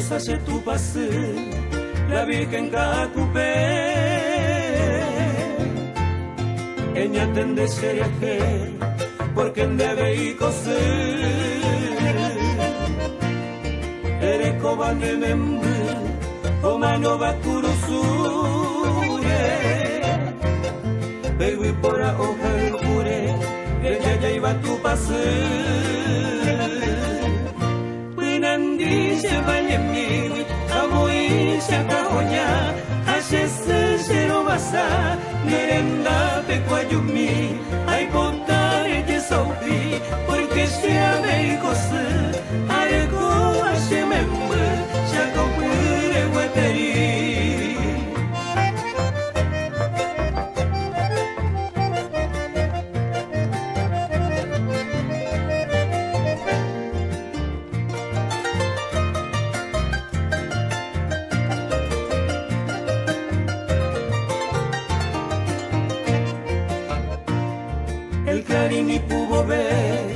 Reza che Tupãsy, la Virgen Ka'akupe. Eñatende che rehe, porque nde avei ko sy. Erekóva ne memby, omanóva kurusúre. Pe yvypóra ohayhúre, rejajáiva Tupãsy. Pynandi che vallemígui, amoĩ che akãhoja, ha che sy che rovasa, ne rendápe kuajumi, aipota rejesaupi, porque che avei ko sy, arekóva che memby, che akãpýre gueteri. El clarín y pudo ver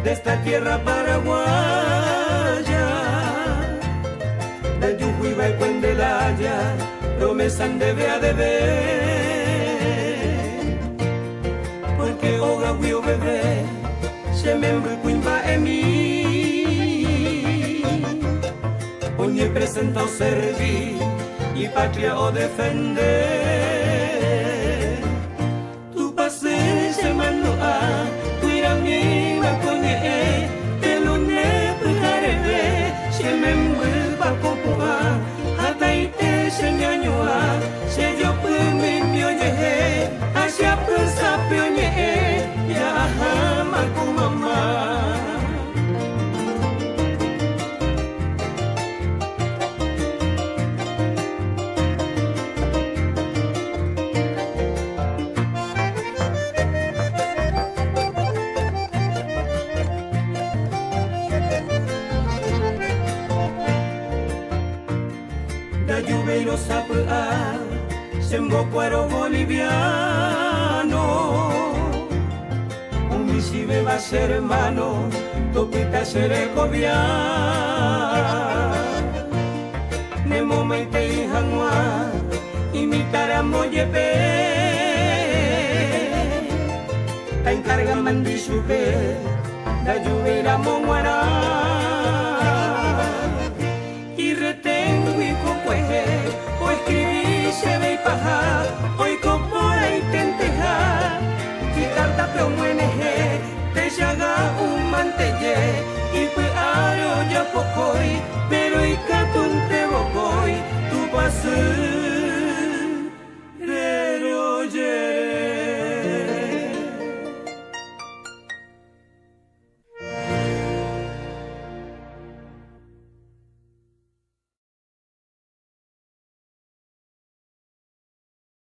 de esta tierra paraguaya, del Yujuiba y Cuendelaya, promesa en debe a deber, porque oga huio bebé, se me cuimba en mí. Oñe presentó servir y patria o defender. Tu pase se mando a cuida mi macoñe, te lune pujarebe, se me pacopoa, hataite se ñañoa, se yo mi mioñeje, hacia prusa pioñe, ya macumamá. Sembo cuero boliviano, un misibe va a ser hermano, topita seré cobia. Nemo meite y janua, imitará moyepe. Ta encarga mandishupe, da lluvia monguará. Y retengo y cocueje, o escribí se ve y paja, hoy copora y tenteja, y tarta pe mueneje, te llaga un mantelle, y pe aro ya pocoi, pe